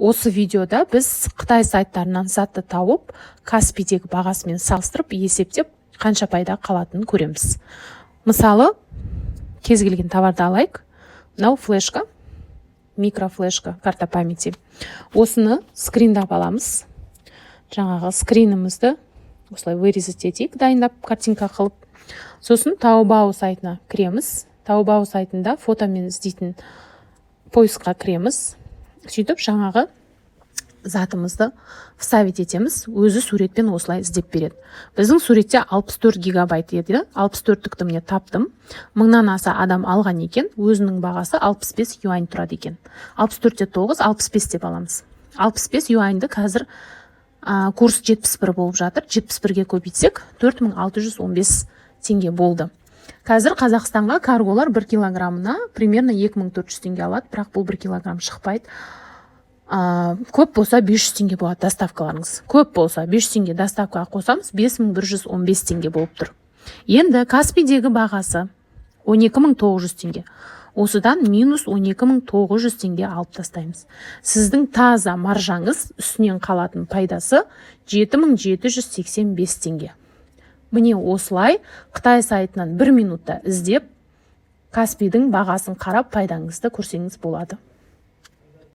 Осы видеода біз қытай сайттарынан затты тауып, Каспидегі бағасымен салыстырып, есептеп, қанша пайда қалатынын көреміз. Мысалы, кез келген товарды алайық. Мынау флешка, микрофлешка, карта памяти. Осыны скриндап аламыз. Жаңағы скринімізді осылай вырезать етейік, дайындап, картинка қылып. Сосын Таобао сайтына кіреміз. Таобао сайтында фотомен іздейтін поискқа кіреміз. Сөйтіп, жаңағы затымызды вставить етеміз. Өзі суретпен осылай іздеп береді. Біздің суретте 64 гигабайт еді. 64-тікті, міне, таптым. 1000-нан аса адам алған екен. Өзінің бағасы 65 юань тұрады екен. 64-те 9, 65 деп аламыз. 65 юаньды қазір курс 71 болып жатыр, 71-ге көбейтсек, 4615 теңге болды. Қазір Қазақстанға карголар 1 килограммына примерно 2400 теңге алады, бірақ бұл 1 килограмм шықпайды. Көп болса, 500 теңге болады доставкаларыңыз. Көп болса, 500 теңге доставкаға қосамыз, 5115 теңге болып тұр. Енді Каспидегі бағасы 12 900 теңге. Осыдан минус 12 900 теңге алып тастаймыз. Сіздің таза маржаңыз, үстінен қалатын пайдасы 7785 теңге. Міне, осылай қытай сайтынан бір минутта іздеп, Каспидің бағасын қарап, пайдаңызды көрсеңіз болады.